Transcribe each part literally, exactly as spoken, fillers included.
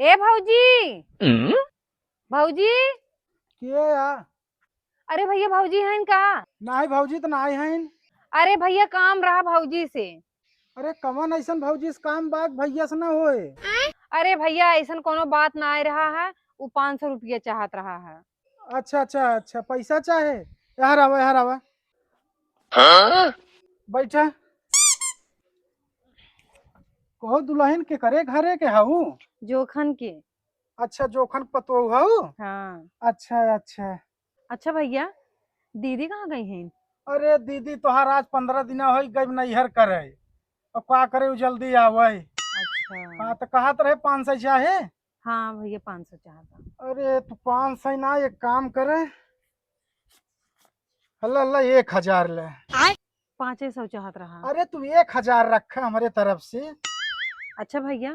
ए भौजी, हम्म? भौजी। के या? अरे भैया, भौजी हइन का? नाहीं भौजी, त नाहीं हइन। अरे भैया, काम रहा भौजी से। अरे कवन अइसन भौजी से काम बा कि भैया से ना होए? अरे भैया, अइसन कउनो बात नाहीं रहा है, उ पाँच सौ रुपया चाहत रहा है। अच्छा, अच्छा, अच्छा, पैसा चाहे? यहाँ आवा, यहाँ आवा। हाँ? बैठा। कहो दुलहिन, केकरे घरे के हऊ? जोखन के। अच्छा, जोखन पतोह हऊ? हाँ। अच्छा, अच्छा। अच्छा भैया, दीदी कहाँ गई हैं? अरे दीदी तोहार आज पन्द्रह दिना होइ गई नैहर करे। अब का करे, उ जल्दी आवै। अच्छा। हाँ, त कहत रहे पाँच सौ चाहे? हाँ भैया, पाँच सौ चाहता। अरे तू पाँच सौ ना, एक काम करे, हल्ला हल्ला एक हजार ले। आय? पाँचे सौ चाहत रहा। अरे तू एक हजार रखा हमरे तरफ से। अच्छा भैया,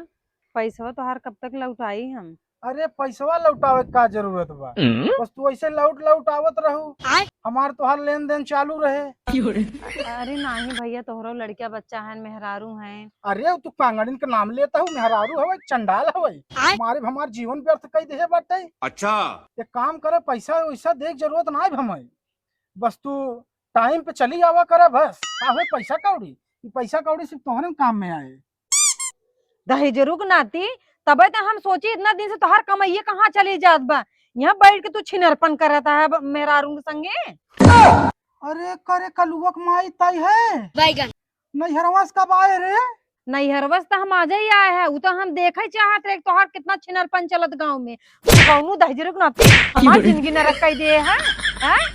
पैसवा तोहार कब तक लौटाई हम? अरे पैसवा लौटावे के का जरूरत बा? हम्म? बस तू ऐसे लौट लौट आवत रहू, आय? हमार तोहार लेन देन चालू रहे। अरे नाहीं भैया, तोहरो लड़किया बच्चा हैं, मेहरारू हैं। अरे तू कांगड़िन के नाम लेता हूँ, मेहरारू हवे, चंडाल हवे, आय? हमारे हमार जीवन व्यर्थ कई देहे बाटे। अच्छा। एक काम करे, पैसा वैसा देख जरूरत ना है हमें, बस तू टाइम पे चली आवा करे बस। का होई पैसा कौड़ी? ई पैसा कौड़ी सिर्फ तोहरे काम में आए। दहिजरू के नाती, तबे तो हम सोची इतना दिन से तोहार कमाइए कहाँ चली जात बा, यहाँ बैठ के तू छिनरपन करत है ब-, मेहरारू के संगे। अरे करे कलुआ के माई ताई है। बैगन। नैहरवा से कब आए रे? नैहरवा से तो हम आजे ही आए हैं, उ तो हम देखे चाहत रहे तोहार कितना छिनरपन चलत गाँव में। कौनो दहिजरू के नाती हमार जिंदगी नरक कई दे है, हैं?